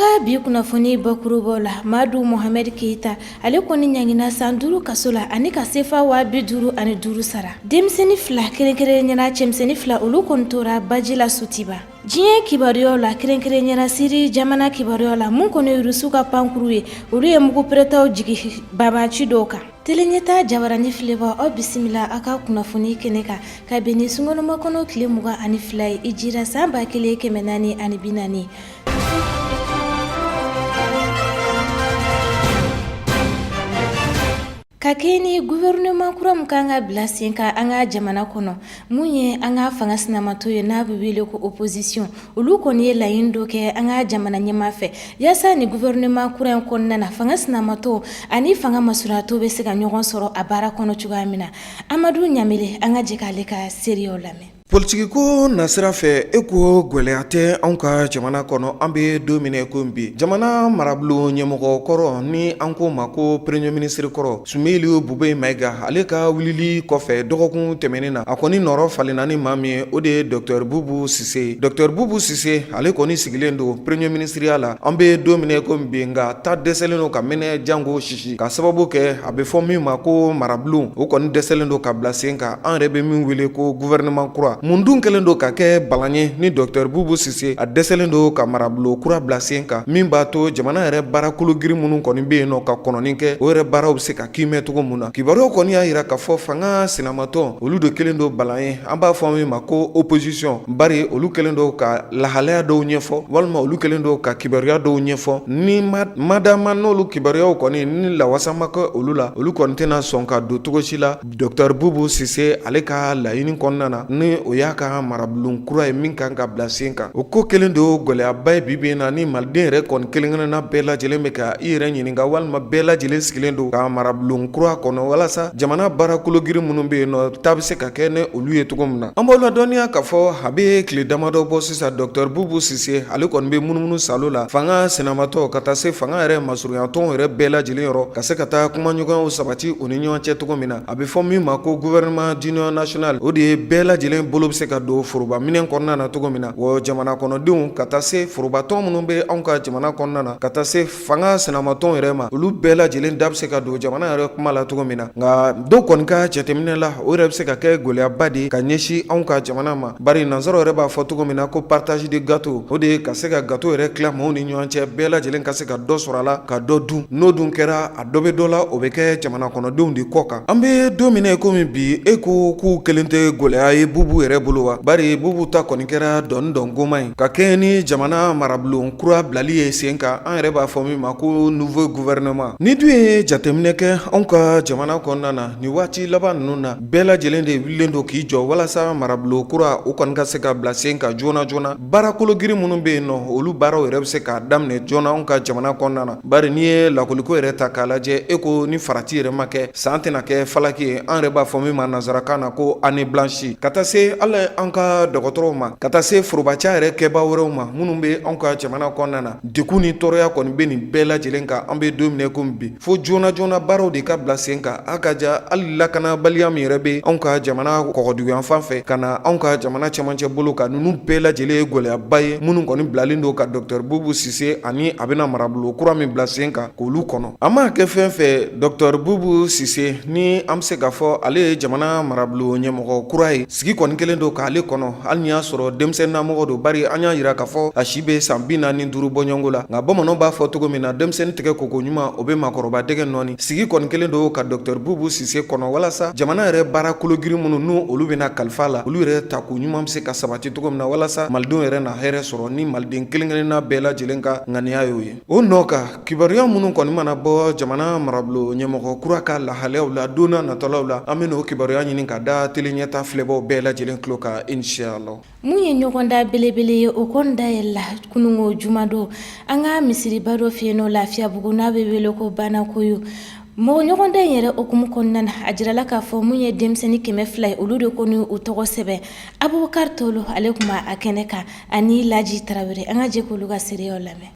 ka bi kunnafoni bakurubaw la, Madu Mohamɛd Keyita, ale kɔni ɲangina san 5 kaso la ani ka sefa 55,000 sara. Denmisɛnnin fila, kɛrɛnkɛrɛnnenya la cɛmisɛnnin fila, olu kɔni tora baji la Sotiba. Diɲɛ kibaruyaw la, kɛrɛnkɛrɛnnenya la Siri jamana kibaruyaw la, mun kɔni ye Rusiw ka pankuru ye, olu ye mugu pɛrɛntaw jigin banbaanci dɔw kan. Tele Ɲɛta jabarani filɛbaw, aw bisimila aw ka kunnafoni kɛnɛ kan ka bɛn ni sunkalomakɔnɔ tile 22 ye hijira san 1440. Ka kɛɲɛ ni gouvernement kura min kan ka bila sen kan an ka jamana kɔnɔ, mun ye an ka fanga sinamatɔn ye n'a bɛ wele ko opposition, olu kɔni ye laɲini dɔ kɛ an ka jamana ɲɛmaa fɛ yaasa ni gouvernement kura in kɔnɔna na, fanga sinamatɔn ani fanga masurunyatɔn bɛ se ka ɲɔgɔn sɔrɔ a baara kɔnɔ cogoya min na. Amadu Ɲamele, an ka jɛ k'ale ka seereyaw lamɛn. Politikiko nasira fɛ, e ko gɛlɛya tɛ anw ka jamana kɔnɔ. An bɛ don min ko bi, jamana marabulon ɲɛmɔgɔ kɔrɔ, ni an ko ma ko premier ministre kɔrɔ Sumeyilu Bubɛyi Mayiga, ale ka wulili kɔfɛ dɔgɔkun tɛmɛnen na, a kɔni nɔrɔ falenna ni maa min ye, o de ye docteur Bubu Sise. Docteur Bubu Sise, ale kɔni sigilen don premier ministreya la an bɛ don min ko bi, nka ta dɛsɛlen don ka mɛnɛ janko sisi, ka sababu kɛ a bɛ fɔ min ma ko marabulon, o kɔni dɛsɛlen don ka bila sen kan, an yɛrɛ bɛ min wele ko gouvernement kura. Mun dun kɛlen don ka kɛ balan ye ni docteur Bubu Sise a dɛsɛlen don ka marabulon kura bila sen kan, min b'a to jamana yɛrɛ baara kologirin minnu kɔni bɛ yen nɔ ka kɔnɔni kɛ, o yɛrɛ baaraw bɛ se ka kiimɛ cogo mun na? Kibaruyaw kɔni y'a jira k'a fɔ fanga sinamatɔn, olu de kɛlen don balan ye, an b'a fɔ min ma ko opposition, bari olu kɛlen don ka lahalaya dɔw ɲɛfɔ, walima olu kɛlen don ka kibaruya dɔw ɲɛfɔ, ni madama n'olu kibaruyaw kɔni ni lawasa ma kɛ olu la, olu kɔni tɛna sɔn ka don cogo si la docteur Bubu Sise ale ka laɲini kɔnɔna na, ni o y'a ka marabulon kura ye min kan ka bila sen kan. O ko kɛlen don gɛlɛyaba ye bi bi in na, ni maliden yɛrɛ kɔni kelen-kelenna bɛɛ lajɛlen bɛ ka i yɛrɛ ɲininka, walima bɛɛ lajɛlen sigilen don ka marabulon kura kɔnɔ, walasa jamana baara kologirin minnu bɛ yen nɔ, ta bɛ se ka kɛ ni olu ye cogo min na. An b'aw ladɔnniya k'a fɔ a bɛ tile damadɔ bɔ sisan, docteur Bubu Sise ale kɔni bɛ munumunu salo la fanga sinamatɔn ka taa se fanga yɛrɛ masurunyatɔnw yɛrɛ bɛɛ lajɛlen yɔrɔ, ka se ka taa kumaɲɔgɔnyaw sabati u ni ɲɔgɔn cɛ cogo min na, a bɛ fɔ min ma ko gouvernement d'union nationale. O de ye bɛɛ lajɛlen bolo bɛ se ka don foroba minɛn kɔnɔna na cogo min na, wa jamana kɔnɔdenw ka taa se forobatɔn minnu bɛ anw ka jamana kɔnɔna na, ka taa se fanga sinamatɔn yɛrɛ ma, olu bɛɛ lajɛlen da bɛ se ka don jamana yɛrɛ kuma la cogo min na. Nka dɔw kɔni ka jateminɛ la, o yɛrɛ bɛ se ka kɛ gɛlɛyaba de ye ka ɲɛsin anw ka jamana ma, bari nansaraw yɛrɛ b'a fɔ cogo min na ko partage de gâteau, o de ye ka se ka gâteau yɛrɛ tila maaw ni ɲɔgɔn cɛ, bɛɛ lajɛlen ka se ka dɔ sɔrɔ a la ka dɔ dun. N'o dun kɛra, a dɔ bɛ dɔ la, o bɛ kɛ jamana kɔnɔdenw de kɔ kan. An bɛ don min na komi bi, e ko k'u kelen tɛ gɛlɛya ye Bubu yɛrɛ bolo wa? Bari Bubu ta kɔni kɛra dɔn dɔn ye ka kɛ ni jamana marabulon kura bilali ye sen kan, an yɛrɛ b'a fɔ min ma ko nouveau gouvernement. Ni dun ye jateminɛ kɛ anw ka jamana kɔnɔna na nin waati laban ninnu na, bɛɛ lajɛlen de wulilen don k'i jɔ walasa marabulon kura o kɔni ka se ka bila sen kan joona joona, baara kologirin minnu bɛ yen nɔ, olu baaraw yɛrɛ bɛ se k'a daminɛ joona anw ka jamana kɔnɔna na. Bari n'i ye lakoliko yɛrɛ ta k'a lajɛ, e ko ni farati yɛrɛ ma kɛ, san tɛna kɛ falaki ye, an yɛrɛ b'a fɔ min ma nansarakan na ko année blanche, ka taa se hali an ka dɔgɔtɔrɔw ma, ka taa se forobaca yɛrɛ kɛbaa wɛrɛw ma minnu bɛ anw ka jamana kɔnɔna na. Degun ni tɔɔrɔya kɔni bɛ nin bɛɛ lajɛlen kan an bɛ don min na komi bi, fo joona joona baaraw de ka bila sen kan. A ka ja hali lakanabaliya min yɛrɛ bɛ anw ka jamana kɔgɔduguyanfan fɛ ka na anw ka jamana cɛmancɛ bolo kan, ninnu bɛɛ lajɛlen ye gɛlɛyaba ye minnu kɔni bilalen don ka docteur Bubu Sise ani a bɛna marabolo kura min bila sen kan k'olu kɔnɔ. A maa kɛ fɛn fɛ, docteur Bubu Sise, ni an bɛ se k'a fɔ ale ye jamana marabolo ɲɛmɔgɔ kura ye, sigi kɔni kɛlen don k'ale kɔnɔ, hali n'i y'a sɔrɔ denmisɛnninnamɔgɔ don, bari an y'a jira k'a fɔ a si bɛ san 45 bɔɲɔgɔnko la. Nka bamananw b'a fɔ cogo min na, denmisɛnnin tɛgɛ koko ɲuman, o bɛ maakɔrɔba dɛgɛ nɔɔni. Sigi kɔni kɛlen don ka docteur Bubu Sise kɔnɔ walasa jamana yɛrɛ baara kologirin minnu n'u olu bɛna kalifa la, olu yɛrɛ tako ɲuman bɛ se ka sabati cogo min na, walasa malidenw yɛrɛ na hɛrɛ sɔrɔ, ni maliden kelen-kelenna bɛɛ lajɛlen ka ŋaniya y'o ye. O nɔ kan, kibaruya minnu kɔni mana bɔ jamana marabolo ɲɛmɔgɔ kura ka lahalayaw la don n'a natɔlaw la, an bɛn'o kibaruya ɲini ka da Tele Ɲɛta filɛbaw bɛɛ lajɛlen tulo kan, inshallah. Mun ye ɲɔgɔndan belebele ye, o kɔni dayɛlɛla kununko jumadon an ka misiriba dɔ fɛ yen nɔ Lafiyabugu, n'a bɛ wele ko Banakoyo. Mɔgɔ ɲɔgɔndan in yɛrɛ hukumu kɔnɔna na, a jirala k'a fɔ mun ye denmisɛnnin 200 ye, olu de kɔni u tɔgɔ sɛbɛn. Abubakar Tolo, ale tun b'a kɛnɛ kan ani Laji Tarawele. An ka jɛ k'olu ka seereyaw lamɛn.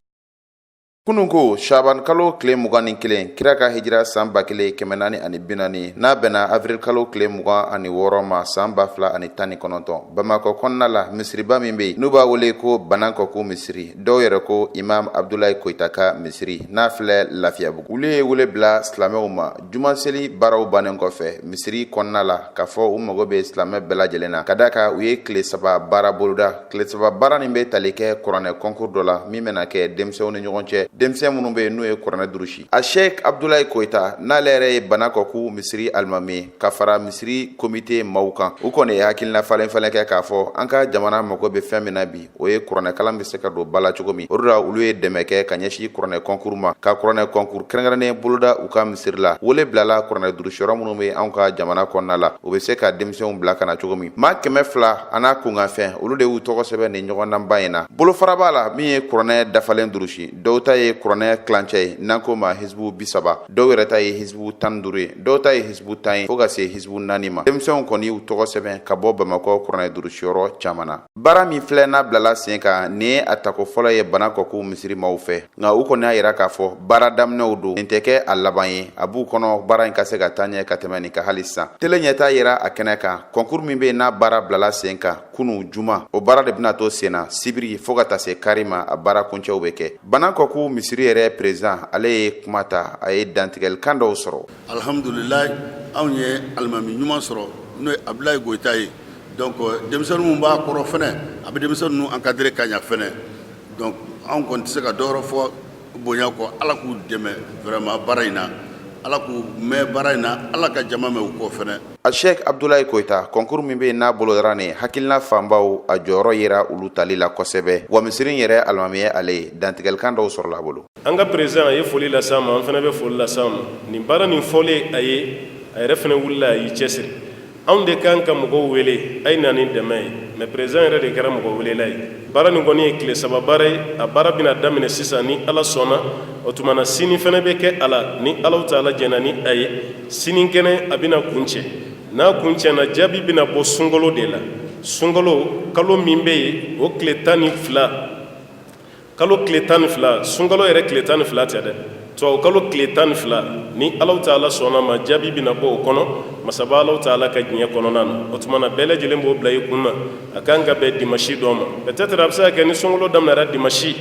Kunun ko shaban kalo tile 21, kira ka hijira san 1440, n'a bɛnna avril kalo tile 26 ma san 2019, Bamakɔ kɔnɔna la, misiriba min bɛ yen n'u b'a wele ko Banankɔku misiri, dɔw yɛrɛ ko Imam Abdulayi Koyita ka misiri, n'a filɛ Lafiyabugu, olu ye wele bila silamɛw ma jumaseli baaraw bannen kɔfɛ misiri kɔnɔna la, k'a fɔ u mago bɛ silamɛ bɛɛ lajɛlen na, ka d'a kan u ye tile 3 baara boloda. Tile 3 baara nin bɛ tali kɛ kuranɛ concours dɔ la min bɛna kɛ denmisɛnw ni ɲɔgɔn cɛ, denmisɛn minnu bɛ yen n'u ye kuranɛ durusi. A Sheikh Abdulayi Koyita, n'ale yɛrɛ ye Banankɔku misiri alimami ye ka fara misiri komite maaw kan, u kɔni ye hakilina falen falen kɛ k'a fɔ an ka jamana mago bɛ fɛn min na bi, o ye kuranɛkalan bɛ se ka don ba la cogo min. O de la olu ye dɛmɛ kɛ ka ɲɛsin kuranɛ concours ma, ka kuranɛ concours kɛrɛnkɛrɛnnen boloda u ka misiri la. Wele bilala kuranɛ durusiyɔrɔ minnu bɛ anw ka jamana kɔnɔna la, u bɛ se ka denmisɛnw bila ka na cogo min. Maa 200 a n'a kunkanfɛn, olu de y'u tɔgɔ sɛbɛn nin ɲɔgɔndanba in na. Bolofaraba la min ye kuranɛ dafalen durusi, dɔw ta ye kuranɛ tilancɛ ye n'an k'o ma hisibu 30, dɔw yɛrɛ ta ye hisibu 15 ye, dɔw ta ye hisibu 10 ye, fo ka se hisibu 4 ma. Denmisɛnw kɔni y'u tɔgɔ sɛbɛn ka bɔ Bamakɔ kuranɛ durusiyɔrɔ caman na. Baara min filɛ n'a bilala sen kan, nin ye a tako fɔlɔ ye Banankɔku misiri maaw fɛ, nka u kɔni y'a yira k'a fɔ baara daminɛw don, nin tɛ kɛ a laban ye. A b'u kɔnɔ baara in ka se ka taa ɲɛ ka tɛmɛ nin kan hali sisan. Tele ɲɛta yera a kɛnɛ kan. Concours min bɛ yen n'a baara bilala sen kan kunu juma, o baara de bɛna to sen na sibiri fo ka taa se kari ma, a baara kuncɛw bɛ kɛ. Banankɔku misiri yɛrɛ président, ale ye kuma ta, a ye dantigɛlikan dɔw sɔrɔ. Alihamdulilayi, anw ye alimami ɲuman sɔrɔ, n'o ye Abudulayi Goyita ye. Donc denmisɛnnin minnu b'a kɔrɔ fɛnɛ, a bɛ denmisɛnnin ninnu encadrer ka ɲa fɛnɛ. Donc anw kɔni tɛ se ka dɔwɛrɛ fɔ bonya kɔ. Ala k'u dɛmɛ vraiment baara in na, Ala k'u mɛn baara in na, Ala ka jama mɛn u kɔ fɛnɛ. A Sheikh Abdoulaye Koyita, concours min bɛ yen n'a bolodara nin hakilina fanbaw, a jɔyɔrɔ yera olu tali la kosɛbɛ, wa misiri in yɛrɛ alimami ye ale ye. Dantigɛlikan dɔw sɔrɔla a bolo. An ka président ye foli las'an ma, an fana bɛ foli las'a ma. Nin baara nin fɔlen a ye, a yɛrɛ fana wulila, a y'i cɛsiri. Anw de kan ka mɔgɔw wele a ye na ni dɛmɛ ye, mais président yɛrɛ de kɛra mɔgɔ welela ye. Baara nin kɔni ye tile 3 baara ye. A baara bɛna daminɛ sisan ni Ala sɔnna. O tuma na sini fana bɛ kɛ a la ni Alahu taala jɛnna ni a ye. Sinikɛnɛ a bɛna kuncɛ. N'a kuncɛna, jaabi bɛna bɔ sunkalo de la. Sunkalo kalo min bɛ yen, o tile 12, kalo tile 12, sunkalo yɛrɛ tile 12 tɛ dɛ, tubabu kalo tile 12, ni Alahu taala sɔnna ma, jaabi bɛna bɔ o kɔnɔ masaba Alahu taala ka diɲɛ kɔnɔna na. O tuma na bɛɛ lajɛlen b'o bila i kun na, a kan ka bɛn dimasi dɔ ma. Peut-être a bɛ se ka kɛ ni sunkalo daminɛra dimasi,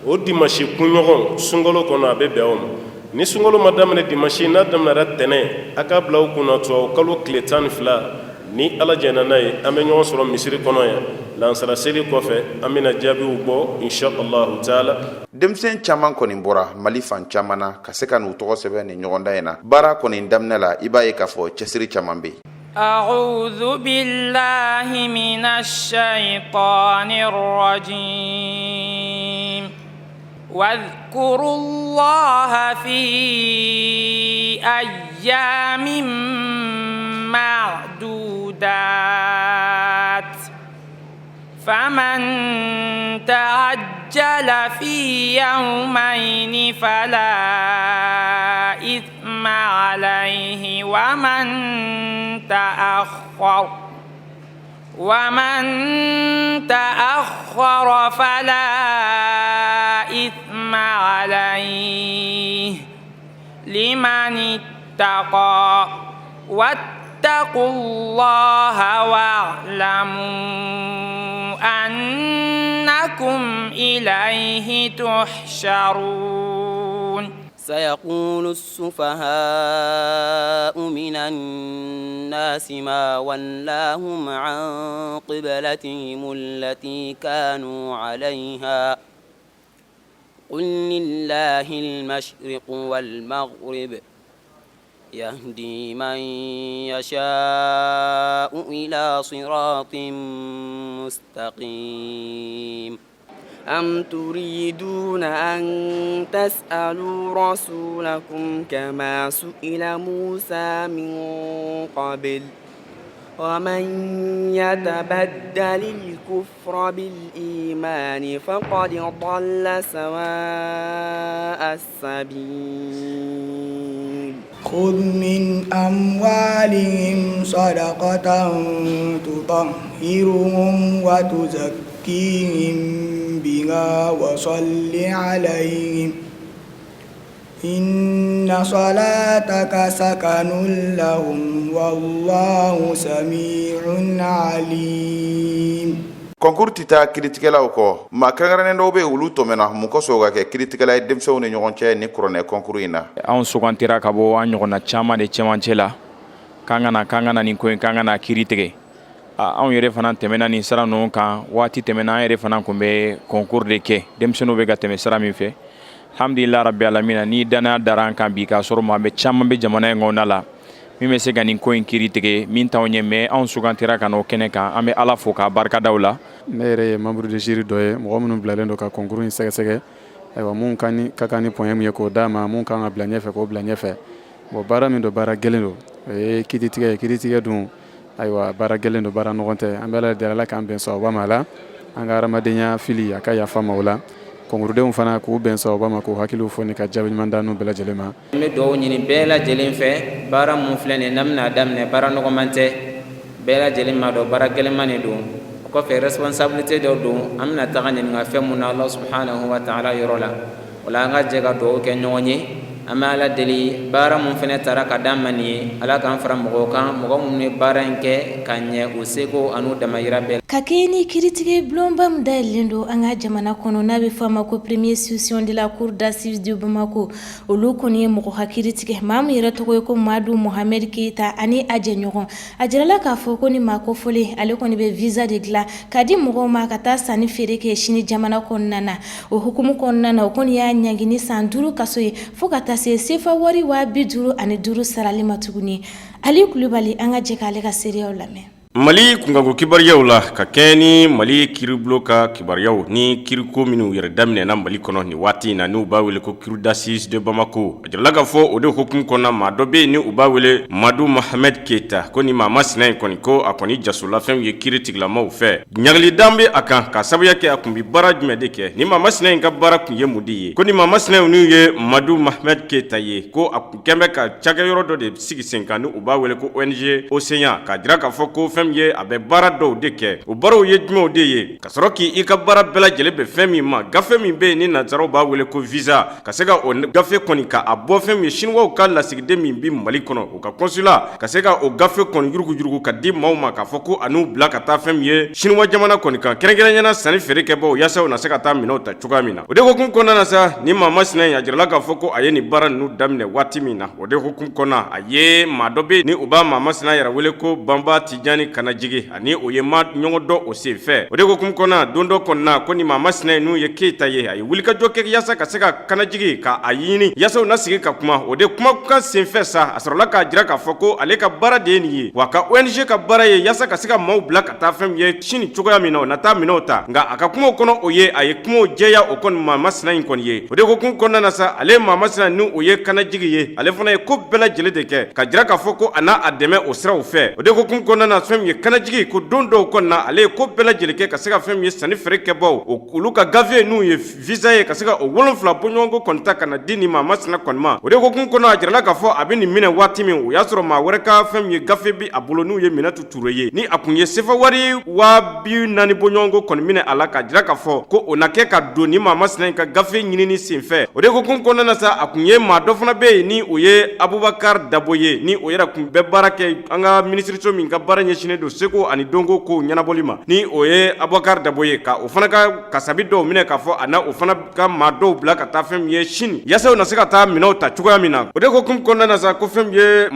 o dimasi kunɲɔgɔn sunkalo kɔnɔ, a bɛ bɛn o ma. Ni sunkalo ma daminɛ dimasi, n'a daminɛra tɛnɛn, a k'a bila aw kun na tubabu kalo tile 12, ni Ala jɛnna n'a ye, an bɛ ɲɔgɔn sɔrɔ misiri kɔnɔ yan lansara seli kɔfɛ, an bɛna jaabiw bɔ insha Allahu taala. Denmisɛn caman kɔni bɔra Mali fan caman na ka se ka n'u tɔgɔ sɛbɛn nin ɲɔgɔndan in na. Baara kɔni daminɛ la, i b'a ye k'a fɔ cɛsiri caman bɛ yen. A'udhu billahi minash shaitanir rajim. واذكروا الله في أيام معدودات فمن تعجل في يومين فلا إثم عليه ومن تأخر فلا إثم عليه لمن اتقى واتقوا الله واعلموا أنكم إليه تحشرون. سيقول السفهاء من الناس ما ولاهم عن قبلتهم التي كانوا عليها قل لله المشرق والمغرب يهدي من يشاء إلى صراط مستقيم. أم تريدون أن تسألوا رسولكم كما سئل موسى من قبل ومن يتبدل الكفر بالإيمان فقد ضل سواء السبيل. خذ من أموالهم صدقة تطهرهم وتزكيهم بها وصل عليهم. إن صلاتك سكن لهم والله سميع عليم. Concours tɛ taa kiiritigɛlaw kɔ. Maa kɛrɛnkɛrɛnnen dɔw bɛ olu tɔmɛna mun kosɔn ka kɛ kiiritigɛla ye denmisɛnw ni ɲɔgɔn cɛ ni kuranɛ concours in na. Anw sugantira ka bɔ an ɲɔgɔnna caman de cɛmancɛ la k'an ka na nin ko in, k'an ka na kiiri tigɛ. Anw yɛrɛ fana tɛmɛna nin sira ninnu kan. Waati tɛmɛna, an yɛrɛ fana tun bɛ concours de kɛ denmisɛnninw bɛ ka tɛmɛ sira min fɛ. Alhamdulillah rabbi alamina, ni danaya dara an kan bi, k'a sɔrɔ maa bɛ caman bɛ jamana in kɔnɔna la min bɛ se ka nin ko in kiiri tigɛ min t'anw ye, mais anw sugantira ka n'o kɛnɛ kan. An bɛ Ala fo k'a barikada o la. Ne yɛrɛ ye membre de jury dɔ ye, mɔgɔ minnu bilalen don ka concours in sɛgɛsɛgɛ. Ayiwa, mun ka ni ka kan ni point min ye, k'o d'a ma, mun kan ka bila ɲɛfɛ, k'o bila ɲɛfɛ. Bon, baara min don, baara gɛlɛn don. O ye kiiritigɛ ye. Kiiritigɛ dun, ayiwa, baara gɛlɛn don, baara nɔgɔn tɛ. An bɛ Ala deli, Ala k'an bɛn sawaba ma la, an ka hadamadenya fili, a ka yafa ma o la. Concours fana, k'u bɛn sawaba ma, k'u hakiliw fɔ ni ka jaabi ɲuman d'an bɛɛ lajɛlen ma. N bɛ dugawu ɲini bɛɛ lajɛlen fɛ. Baara mun filɛ nin ye, n'an bɛna daminɛ, baara nɔgɔman tɛ, bɛɛ lajɛlen ma dɔn, baara gɛlɛnman de don. O kɔfɛ, responsabilité dɔ don. An bɛna taga ɲininka fɛn mun na Allah subhanahu wa ta'ala yɔrɔ la, o la an ka jɛ ka dugawu kɛ ɲɔgɔn ye. An bɛ Ala deli, baara mun fɛnɛ tara ka d'an ma nin ye, Ala k'an fara mɔgɔw kan, mɔgɔ minnu ye baara in kɛ ka ɲɛ u seko an'u damayira bɛɛ. Ka kɛɲɛ ni kiiritigɛ bulonba min dayɛlɛlen don an ka jamana kɔnɔ, n'a bɛ fɔ a ma ko première session de la cour d'assises de Bamako, olu kɔni ye mɔgɔ ka kiiri tigɛ, maa min yɛrɛ tɔgɔ ye ko Madu Mohamed Keyita ani a jɛɲɔgɔn. A jirala k'a fɔ ko ni maa kofɔlen, ale kɔni bɛ visa de dilan ka di mɔgɔw ma ka taa sanni feere kɛ Sini jamana kɔnɔna na. O hukumu kɔnɔna na, o kɔni y'a ɲangi ni san 5 kaso ye, fo ka taa se sefa wari 55,000 sarali ma tuguni. Ali Kulubali, an ka jɛ k'ale ka seereyaw lamɛn. Mali kunkanko kibaruyaw la, ka kɛɲɛ ni Mali kiiribulon ka kibaruyaw ni kiiriko minnu yɛrɛ daminɛna Mali kɔnɔ nin waati in na, n'u b'a wele ko cour d'assises de Bamako, a jirala k'a fɔ o de hukumu kɔnɔna, maa dɔ bɛ yen ni u b'a wele Madu Mohamed Keyita, ko ni maa masina in kɔni, ko a kɔni jasola fɛn ye kiiri tigilamaw fɛ. Ɲagali dan bɛ a kan ka sababuya kɛ a tun bɛ baara jumɛn de kɛ? Ni maa masina in ka baara tun ye mun de ye? Ko ni maa masina in n'u ye Madu Mohamed Keyita ye, ko a kɛn bɛ ka cakɛyɔrɔ dɔ de sigi sen kan ni u b'a wele ko ONG Océan, k'a jira k'a fɔ ko fɛn min ye, a bɛ baara dɔw de kɛ. O baaraw ye jumɛnw de ye? Ka sɔrɔ k'i i ka baara bɛɛ lajɛlen bɛ fɛn min ma, gafe min bɛ yen ni nansaraw b'a wele ko visa, ka se ka o gafe kɔni ka a bɔ fɛn min ye Siniwaw ka lasigiden min bɛ Mali kɔnɔ, u ka consulat, ka se ka o gafe kɔni yuruguyurugu ka di maaw ma, k'a fɔ ko a n'u bila ka taa fɛn min ye Siniwa jamana kɔni kan, kɛrɛnkɛrɛnnenya la sanni feere kɛbaw, yaasa u na se ka taa minɛnw ta cogoya min na. O de hukumu kɔnɔna na sa, ni maa masina in, a jirala k'a fɔ ko a ye nin baara ninnu daminɛ waati min na, o de hukumu kɔnɔna, a ye maa dɔ bɛ ni u b'a maa masina yɛrɛ wele ko Banba Tijani Kanajigi, ani o ye maa ɲɔgɔn dɔn o senfɛ. O de hukumu kɔnɔna, don dɔ kɔnɔna, ko ni maa masina in n'u ye Keyita ye, a ye wulikajɔ kɛ yaasa ka se ka Kanajigi ka a ɲini yaasa u na sigi ka kuma. O de kumakan senfɛ sa, a sɔrɔla k'a jira k'a fɔ ko ale ka baara de ye nin ye, wa ka ONG ka baara ye yaasa ka se ka maaw bila ka taa fɛn min ye Sini cogoya min na, o na taa minɛnw ta. Nka a ka kumaw kɔnɔ, o ye a ye kumaw jɛya o kɔni maa masina in kɔni ye. O de hukumu kɔnɔna na sa, ale maa masina ni o ye Kanajigi ye, ale fana ye ko bɛɛ lajɛlen de kɛ ka jira k'a fɔ ko a n'a a dɛmɛ o siraw fɛ. O de hukumu kɔnɔna na, fɛn min ye Kanajigi, ko don dɔw kɔnɔna, ale ye ko bɛɛ lajɛlen kɛ ka se ka fɛn min ye sanni feere kɛbaw, olu ka gafe n'u ye visa ye, ka se ka o 7 bɔɲɔgɔnko kɔni ta ka na di nin maa masina kɔni ma. O de hukumu kɔnɔ, a jirala k'a fɔ a bɛ nin minɛ waati min, o y'a sɔrɔ maa wɛrɛ ka fɛn min ye gafe bɛ a bolo n'u ye Minatu Ture ye, ni a tun ye sefa wari 40,000 bɔɲɔgɔnko kɔni minɛ a la, k'a jira k'a fɔ ko o na kɛ ka don ni maa masina in ka gafe ɲinini senfɛ. O de hukumu kɔnɔna na sa, a tun ye maa dɔ fana bɛ yen ni o ye Abubakar Dabo ye, ni o yɛrɛ tun bɛ baara kɛ an ka minisiriso min ka baara ɲɛsinnen don seko ani dɔnko kow ɲɛnabɔli ma, ni o ye Abubakar Dabo ye, ka o fana ka kasabi dɔw minɛ, k'a fɔ a na o fana ka maa dɔw bila ka taa fɛn min ye Sini yaasa u na se ka taa minɛnw ta cogoya min na. O de hukumu kɔnɔna na sa, ko fɛn min ye